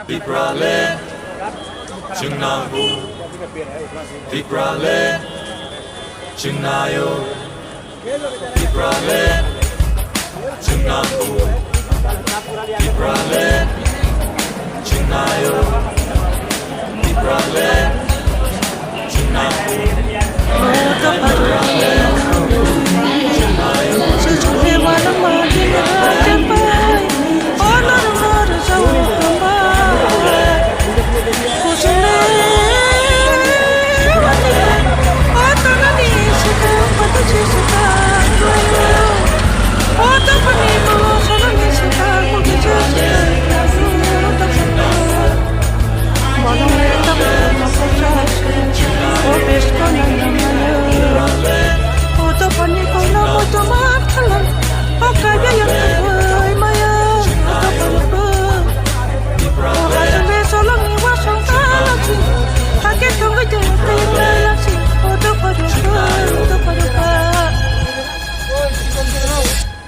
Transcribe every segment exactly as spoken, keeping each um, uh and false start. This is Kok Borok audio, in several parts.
Tipraland, chwng nango. Tipraland, chwng naio. Tipraland, chwng nango. Tipraland, chwng naio. Tipraland, chwng nango.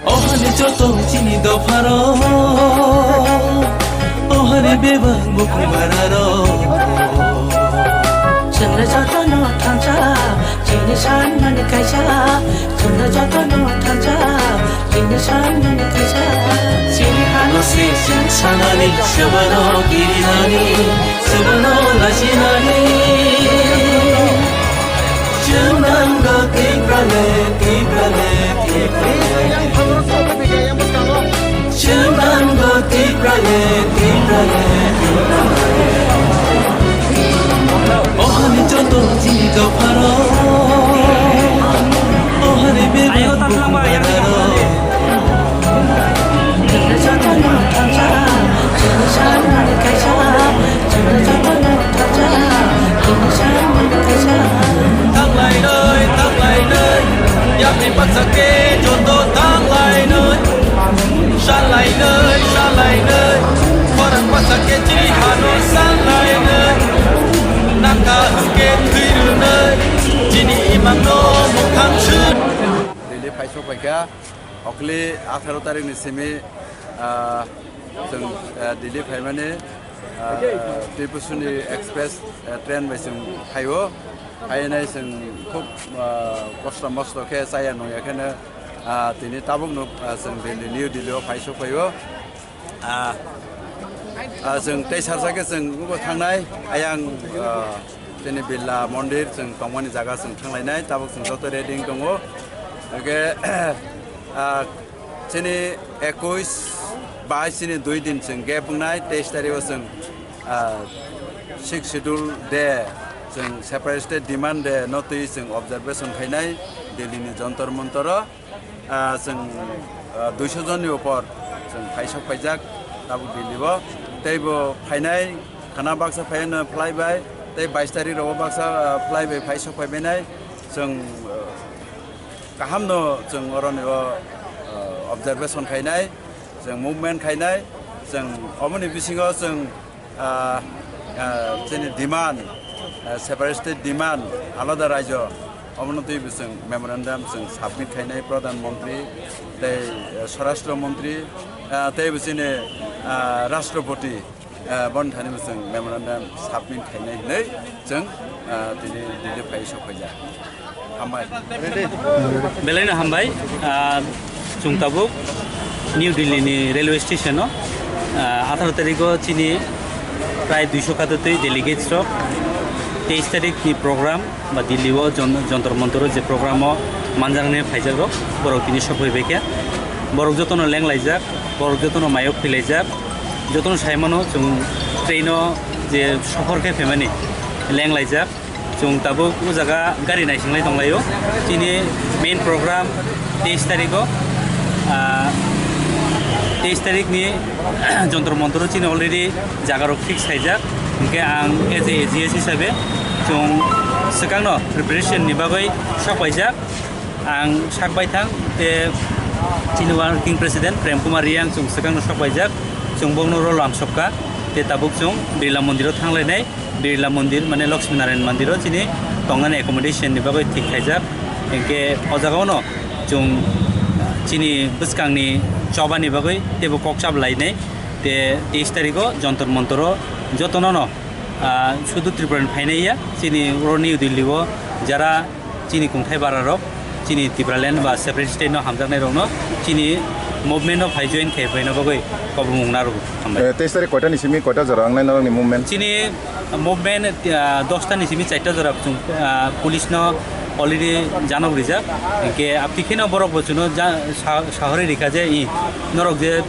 Ohani joto chini dopharo, ohani bebak bukumararo. Chwngno jotono thansa, chini sanmani kaisa. Chwngno jotono thansa, chini sanmani kaisa. Chini hano se chwng sanani, swbano kirinani, swbano lachinani. Chwng nango Tipraland, Tipraland, Tipraland. Chwng nango Tipraland, Tipraland, Tipraland. Ohani joto chini dopharo, ohani bebak bukumararo. Tanglainai, tanglainai, yakni baksa khe joto tanglainai. Salainai, salainai, khorang baksa khe chini hano salainai. Nangkha hwnkhe thwi rwnai, chini imangno mukhang swi. Delhi phai sokphaikha, okli atharo tarikni simi, ah, chwng, ah, Delhi phaimani, ah, Tripusuni Express, ah, train bai chwng phaio. Phainai chwng khub, ah, kosto mosto khe chaya nungya kheno, ah, tini tabukno, ah, chwng Delhi, New Delhi o phai sokphaio. Ah, ah, chwng tei sarsa khe chwng nugo thangnai ayang, ah, chini Birla Mondir chwng tongmani jaga chwng thanglainai, tabuk chwng joto ready wng tongo. Hwnkhe, ah, chini ekush, bais chini dui din chwng gap wngnai, teis tarikh o chwng, ah, Sixth Schedule Day, chwng Separate State Demand Day no twi chwng observation khainai Delhi ni Jantar Mantar o. Ah, chwng, ah, duiso jonni upor chwng phai sok phaijak tabuk Delhi o. Tei bo phainai khana baksa phaino fly bai, tei bais tarikh rogo baksa, ah, fly bai phai sok phai bainai. Chwng, ah, kahamno chwng oroni o, ah, observation khainai, chwng movement khainai, chwng oboni bisingo chwng ah, ah, chini demand, ah, separate state demand, alada raijo, omono twi bo chwng memorandum chwng submit khainai Pradhan Mantri tei, ah, Swarashtra Mantri, ah, tei bo chini, ah, Rashtrapati, ah, boni thani bo chwng memorandum submit khainai hinwi chwng, ah, tini Delhi phai sokphaijak. Hambai. Belaino hambai, ah, chwng tabuk New Delhi ni railway station o, ah, atharo tarikh o chini prai duiso khato twi delegates rok teis tarikh ni program ba Delhi o Jon-, Jantar Mantar o je program o manjaknai phaijak rok, borok tini sokphai bai kha. Borok jotono lenglaijak, borok jotono mayok philaijak, jotono saimano chwng train o je sohor khe phaimani lenglaijak. Chwng tabuk o jaga gari naisinglai tonglaio. Chini main program teis tarikh o, ah, teis tarikh ni Jantar Mantar o chini already jaga rok fix khaijak. Hinkhe ang as a A G S hisabe chwng swkangno preparation ni bagwi sok paijak. Ang sak baithang tei chini working president Prem Kumar Reang chwng swkangno sok paijak. Chwng bokno rw lamsokha tei tabuk chwng Birla Mondir o thanglainai. Birla Mondir, mane Lakshmi Narayan Mondir o chini tongnani accommodation ni bagwi thik khaijak. Hinkhe o jaga o no chwng chini bwskang ni choba ni bagwi teibo kok chap lainai. Te teis tarikh o Jantar Mantar o jotono no, ah, sudu Tripura ni phainai ya, chini oro New Delhi o jara chini kungthai bara rok, chini Tipraland ba separate state no hamjaknai rok no chini movement o phai join khai phaina bagwi kabumung narwgo. Hambai. Eh, teis tarikh koita ni simi koita jora wngnai norokni movement? Chini movement, ah, dosta ni simi charta jora chwng, ah, police no already janok rijak. Hinkhe apti kheno borok bo chuno ja-, sa-, sahori rikha je i norok je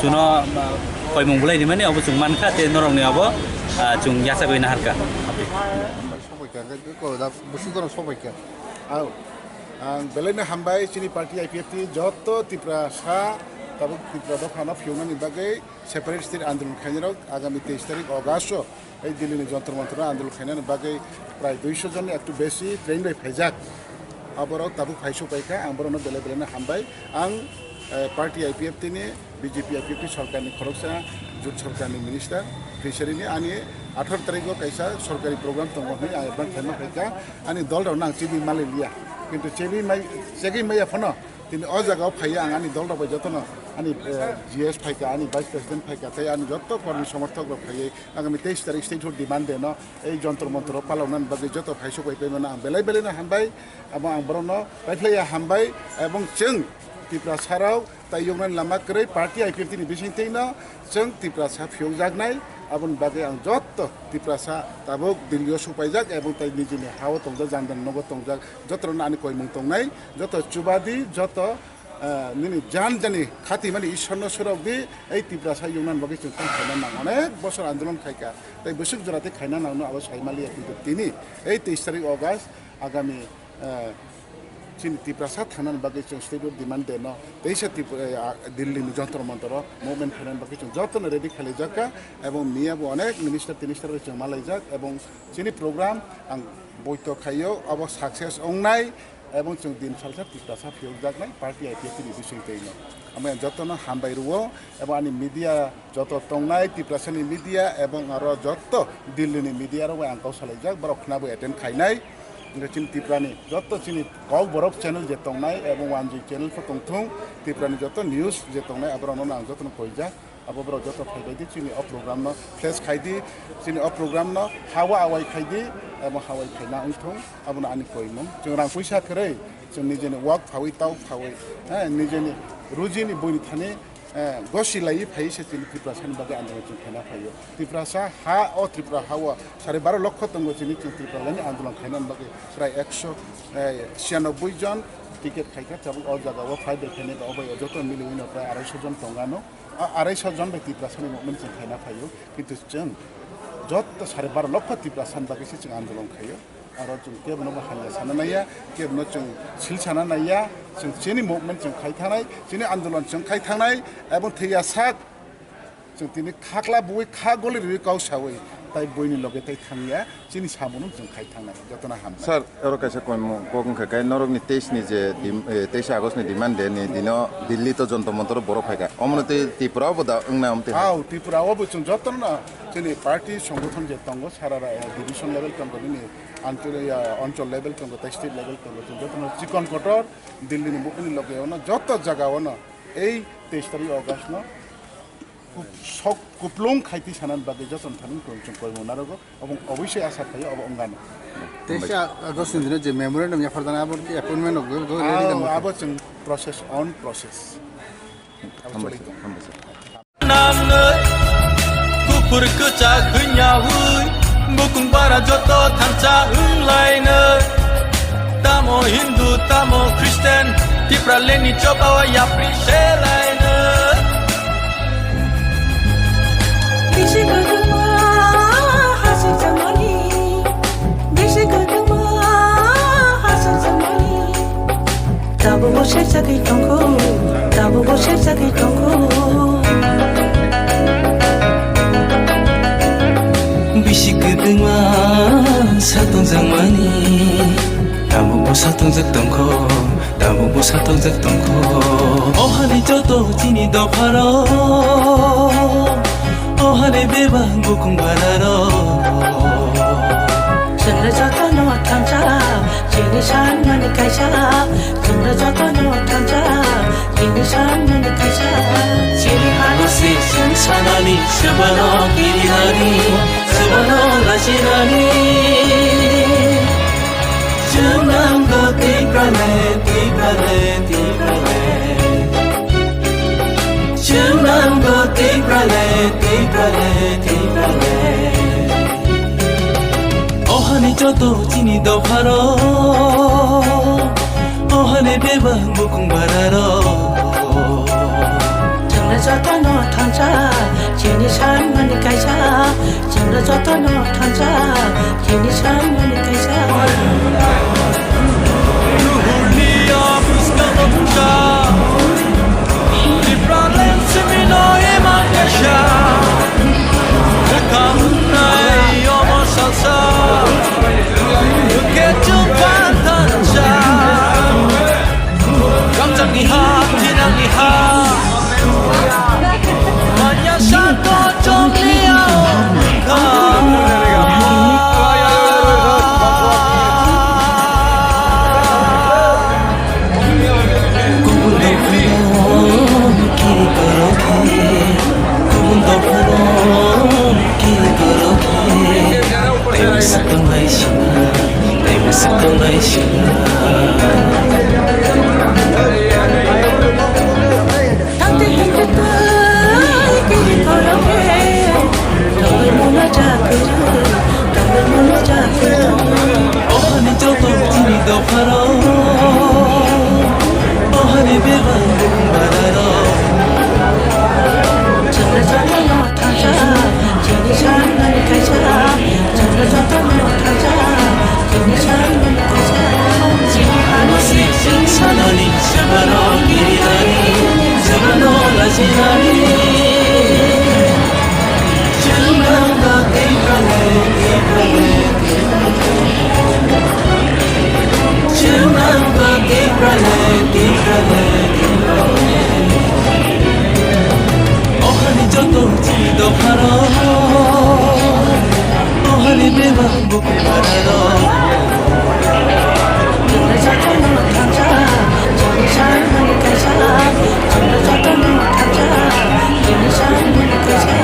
chuno, ah, koimung bulai rimani obo chwng mankha tei norokni obo, ah, chwng yachagwi naharkha. Sobaikha, hwnkhe ko da busu gono sobaikha. Au. Ang belai no hambai chini party I P F T joto Tiprasa tabuk Tripura dopha no phiyoknani bagwi separate state andolon khainai rok agami teis tarikh August o ei Delhi ni Jantar Mantar o andolon khainani bagwi prai duiso jon ni ektu besi train bai phaijak. Aborok tabuk phai sok paikha, ang borokno belai belai no hambai. Ang, eh, party I P F T ni, B J P I P F T sorkar ni khoroksa, jut sorkar ni minister, fishery ni ani atharo tarikh o kaisa sorkari program tongo hwnwi ang advance khaima phaikha. Ani dol rok no ang chini mali liya, kintu chini mai, chegwi maya phano tini o jaga o phaiya ang ani dol rok bai jotono ani, eh, G S phaikha, ani vice president phaikha, tei ani joto kormi somorthok rok phaiwi agami teis tarikh statehood demand day no ei Jantar Mantar o paloknani bagwi joto phai sok bai paimano ang belai belai no hambai, abo ang borokno paiphlaiya hambai, ebong chwng Tiprasa rok tai yoknani lama kwrwi party I P F T ni bisingtwi no chwng Tiprasa phiyokjaknai, aboni bagwi ang joto Tiprasa tabuk Delhi o sok paijak ebong tai nijini ha o tongjak, jandani nogo tongjak, joto rokno ani koimung tongnai, joto chubadi, joto, eh, nini jan jani khatimani Ishwar no surok di, ei Tiprasa yoknani bagwi chwng tong khaina nang, onek bosor andolon khaikha, tei bwswk jora tei khaina nangno abo saimaliya, kintu tini ei teis tarikh August agami, eh, chini Tiprasa thangnani bagwi chwng statehood demand day no teisa Tripura, eh, Delhi ni Jantar Mantar o movement khainani bagwi chwng jotono ready khailaijak kha, ebong miya bo onek minister tinister bai chwng malaijak, ebong chini program ang boito khaio abo success ongnai, ebong chwng din salsa Tiprasa phiyokjaknai party I P F T ni bisingtwi no. Amo jotono hambai rwo, ebong ani media joto tongnai Tiprasani media ebong aro joto Delhi ni media rok bai ang kok salaijak, borok khwnabo attend khainai. Hingke chini Tiprani joto chini Kokborok channel je tongnai ebong Wanjwi channel pho tongthung, Tiprani joto news je tongnai aborokno ang jotono koijak. Abo borok joto phaibai di chini o program no flash khai di, chini o program no hawa awai khai di, ebong hawai khaina wngthung, abono ani koimung. Chwng rang puisa kwrwi, chwng nijeni wak phawi tau phawi, eh, nijeni rujini buini thani eh, gosi laiwi phaiwi se chini Tiprasani bagwi andolon chwng khaina phaio. Tiprasa ha o Tripura ha o sare baro lokho tongo chini chwng Tipralani andolon khainani bagwi prai ekso, eh, chiyanobboi jon ticket khaikha, tabuk o jaga o phai bai khainai ba o bai o joto miliwi no prai arai so jon tongano. A arai so jon bai Tiprasani movement chwng khaina phaio, kintu chwng joto sare baro lokho Tiprasani bagwi se chwng andolon khaio. Aro chwng kebono bo hamya sana naiya, kebono chwng sil sana naiya, chwng chini movement chwng khai thangnai, chini andolon chwng khai thangnai, ebong thwiya sak chwng tini khakla bui kha goli rwi kau sawi, tai buini loge tai thangya, chini samunung chwng khai thangnai, jotono hambai. Sir, oro kaisa koimung kok wngkha khe norokni teis ni je dim-, eh, teis August ni demand day ni dino Delhi to Jantar Mantar o borok phaikha. Omono tei Tripura o bo da wngna omo tei? Au, Tripura o bo chwng jotono chini party songgothon je tongo, sara ra, eh, division level tongo, nini Anchol, ya, anchol level tongo, tei state level tongo, chwng jotono chikon kotor, Delhi ni buini loge ono, joto jaga ono, ei teis tarik August no, kup-, sok kuplung khaiti sanani bagwi jotono thani chwng koimung narogo, obo oboisoi asa khaio, obo wngano. Teisa August ni dino je memorandum yaphar dana, abo ki appointment rok go, go ready Ah, dong. Abo chwng process, on process. Abo Hambai chwng sir, hambai sir. Namnoi, kuphur kwchak hwnyaui, bukung bara joto thansa wnglainoi. Tamo Hindu, tamo Christian, Tipralandni chobao yapri selainoi. Bisi kwbangma hasi chamani. Bisi kwbangma hasi chamani. Tabukbo serjagwi tongkho, tabukbo serjagwi tongkho. Bisi kwbangma satongjak mani, tabukbo satongjak tongkho. Tabukbo satongjak tongkho. O hani joto chini dopharo, o hani bebak bukung bararo. Chwngno jotono thansa, Chini sanmani kaisa, chwngno jotono thansa. Chini sanmani kaisa, chini hano se chwng sanani, swbano kirinani, swbano lachinani. Chwng nango Tiprale, Tiprale, Tiprale. Chwng nango Tiprale, Tiprale, Tiprale. Ohani joto chini dopharo, ohani bebak bukung bararo. Chwngno jotono thansa, chini sanmani kaisa. Chwngno jotono thansa, chini sanmani kaisa. Nuhurni o bwskango bwsa, Tipraland simino imang kaisa. Bwkha hwnai omo salsa, bwkhe chwng phan thansa. Gamjakni ha, thinangni ha. Manya sato chongni ao wngkha. Kubun dophano kiri korokhe, kubun dophano kiri korokhe. Tei mwswk tonglai sina, tei mwswk tonglai sina. Thangte hingke tei kiri korokhe, tongwi mano jakwrwi, tongwi mano jakwrwi. Ohani joto chini dopharo, ohani bebak bararo. Chwngno jotono thansa, chini sanmani kaisa. Chwngno jotono thansa, chini sanmani kaisa. Chini hano se chwng sanani, swbano kirinani, swbano lachinani. Chwng nango Tiprale, Tiprale, Tiprale. Chwng nango Tiprale, Tiprale, Tiprale. Ohani joto chini dopharo, ohani bebak bukung bararo. Chwngno jotono thansa, chini sanmani kaisa. Chwngno jotono thansa, chini sanmani kaisa.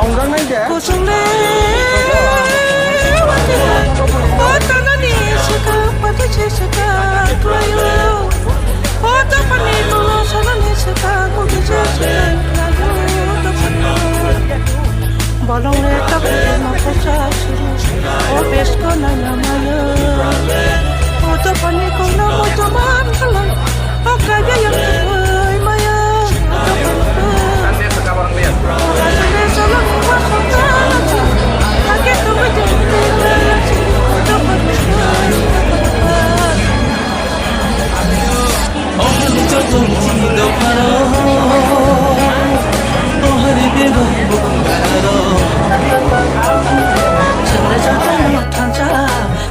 Tongjak nai de. Bolong le tak mo ko sa suru, o bes ko na na mayo. O to pani ko na mo to man kala, o kaya yang koi mayo. O to pani ko.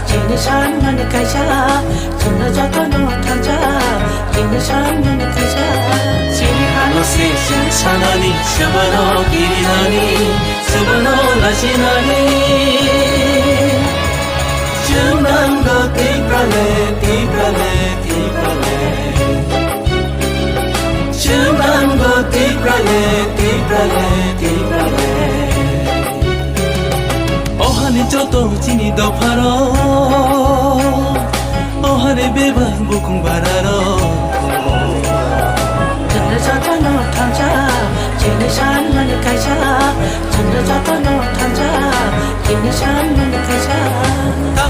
Chini sanmani kaisa, chwngno jotono thansa, chini sanmani kaisa. Chini hano se chwng sanani, swbano kirinani, swbano lachinani. Chwng nango Tiprale, Tiprale, Tiprale. Chwng nango Tiprale, Tiprale, Tiprale. Ohani joto chini dopharo, ohani bebak bukung bararo. Chwngno jotono thansa, chini sanmani kaisa. Chwngno jotono thansa, chini sanmani kaisa.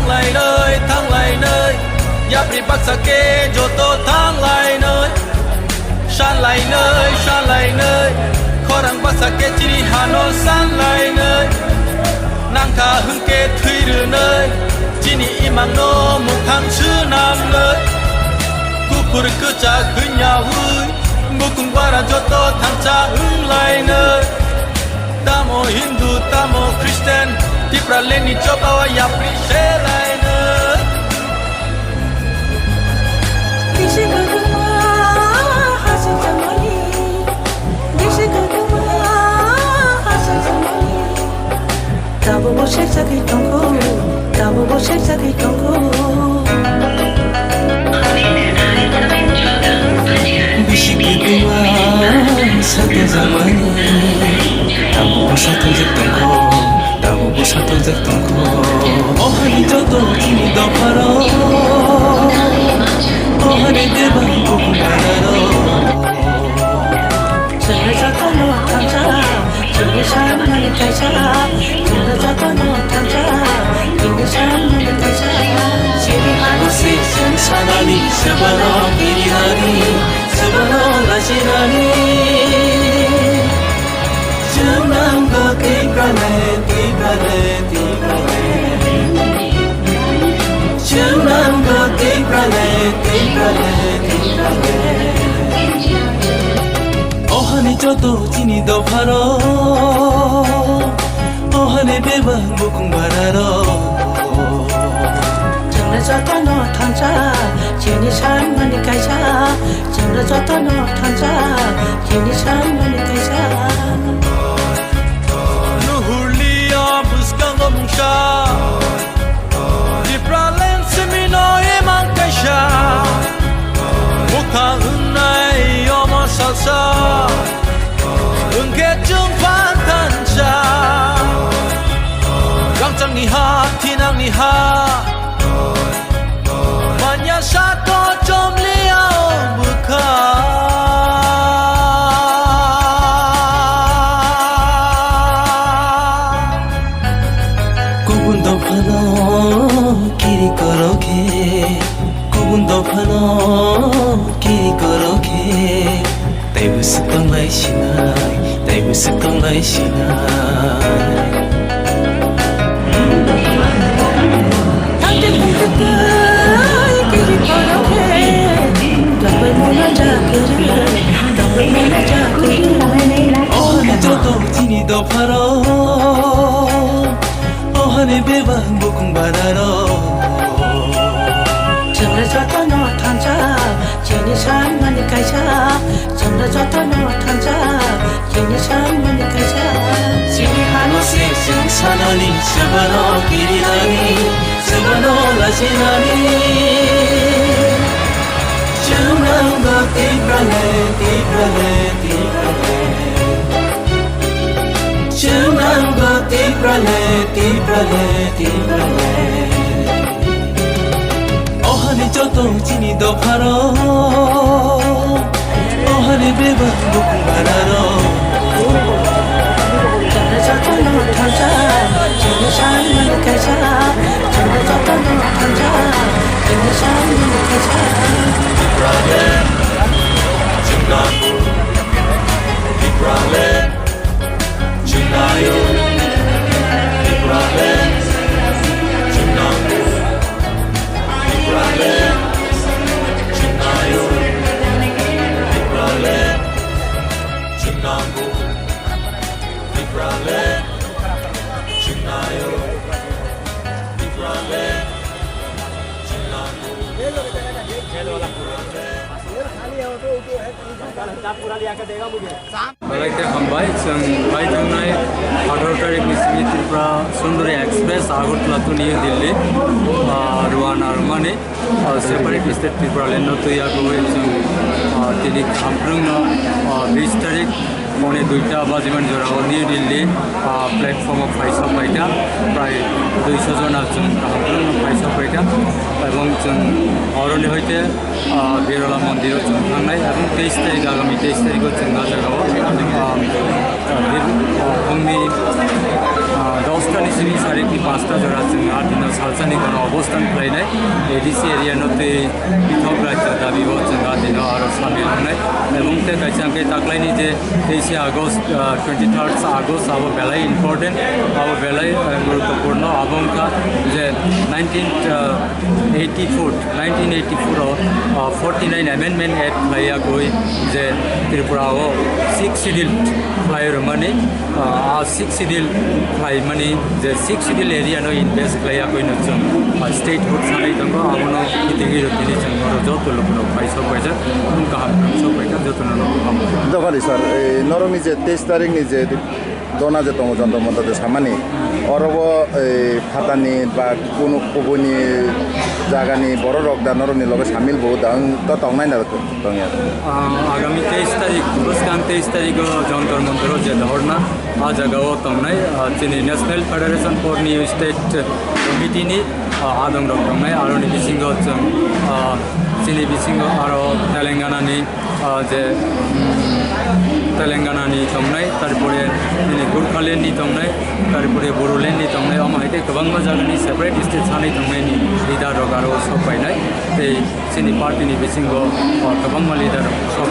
Thanglainai, thanglainai, yapri baksa khe joto thanglainai. Sanlainai, sanlainai, khorang baksa khe chini hano sanlainai. Nangkha hwnkhe thwi rwnai, chini imangno mukhang swnamnai. Kuphur kwchak hwnyaui, bukung bara joto thangcha wnglainai. Tamo Hindu, tamo Christian, Tipralandni chobao yapri selainai. Bisi kwbangma hachal tongmani, bisi kwbangma hachal tongmani. Tabukbo serjagwi tongkho, tabukbo serjagwi tongkho. Bisi kwbangma sathajagmani, tabukbo sathajak tongkho, tabukbo sathajak tongkho. O hani joto chini dopharo, o hani bebak bukhung bararo. Chwngno jotono thangcha, chwngno sanmani kaisa. Chwngno jotono thangcha, chwngno sanmani kaisa. Chini hano se chwng sanani, swbano kirinani, swbano lachinani. Chwng nango Tipraland, Tipraland, Tipraland. Chwng nango Tipraland, Tipraland, Tipraland. O hani joto chini dopharo, o hani bebak bukhung bararo. Chwngno jotono thangcha, chini sanmani kaisa. Chwngno jotono thangcha, chini sanmani kaisa. Nuhurliya bwskango mungsa, Tipraland simino imang kaisa. Mukha wngnai omo salsa, wngkhe chwng phan thansa. Rangchakni ha, thinangni ha, manya sato chomliya o bwkha. Kubun dophano kiri korokhe, kubun dophano kiri korokhe. Taibo swkang lai sinai, taibo swkang lai sinai. O hani joto chini dopharo, o hani bebak bukhung bararo. Chwngno jotono thangcha, chini sanmani kaisa. Chwngno jotono thangcha, chini sanmani kaisa. Chini hano se chwng sanani, swbano kirinani, swbano lachinani. Chwng nango Tipraland, Tipraland, Tipraland. Chwng nango Tipraland, Tipraland, Tipraland. O hani joto chini dopharo, o hani bebak bukhung bararo. Chwngno jotono thangcha, chini sanmani kaisa. Chwngno jotono thangcha, chini sanmani kaisa. Tipraland, chwng nango Tipraland. Chwng nango Tipraland, chwng nango Tipraland, chwng nango Tipraland, chwng nango Tipraland, chwng nango Tipraland, chwng nango Tipraland. Belai khe hambai, chwng phai thangnai atharo tarikh ni simi Tripura Sundari Express Agartala to New Delhi, ah, rwna rwmani, ah, separate state Tipraland no twi yagwi chwng, ah, tini hamprwngno, ah, bis tarikh phone duita bajiman jorao New Delhi, ah, platform o phaisa phaikha, prai duiso jona chwng hamprwngno phaisa phaikha, ebong chwng oroni hoite Ah, Birola mondir o chwng thangnai, ebong teis tarik, agami teis tarik o chwng ah jagao, ah, ah, phungni, ah, dos ta ni simi sarikni panch ta jora chwng ah dino salsa Ani kono obostan khlainai, A D C area no tei pithok rajya dabi o chwng adino aro samil wngnai. Ebong tei kaisa hwnkhe taklaini je teise August, ah, twenty-third August abo belai important, abo belai, ah, guruttopurno. Abo wngkha je nineteen, ah, eighty-four, nineteen eighty-four o, ah, forty-nine Amendment Act khlaiya koi je Tripura o Sixth Schedule khlai rwmani, ah, a Sixth Schedule khlaimani je Sixth Schedule area no invest khlaiyakoi no chwng, ah, statehood sanai tongo, abono kitigwi rw tini chwng oro joto lukurok bai sok paijak, nung kaham sok paijak, jotono no kaham. Dokali sir, ei norokni je teis tarik ni je dona je tongo Jantar Mantar je samani, oro bo ei phatani ba kunu kubuini jagani bororok da norokni loge samil bo da wng to tongnai na? Tongya. Ah, agami teis tarik, bwskang teis tarik o Jantar Mantar o je dhorna, a jaga o tongnai, ah, chini National Federation for New State Committee ni, ah, adong rok tongnai, aro ni bisingo chwng, ah, chini bisingo aro Telangana ni, ah, je, mm, Telangana ni tongnai, tarpore chini Gurkhaland ni tongnai, tarpore Bodoland ni tongnai, omo hai khe kwbangma jaga ni separate state sanai tongnai ni leader rok aro sok painai, tei chini party ni bisingo, ah, kwbangma leader rok sok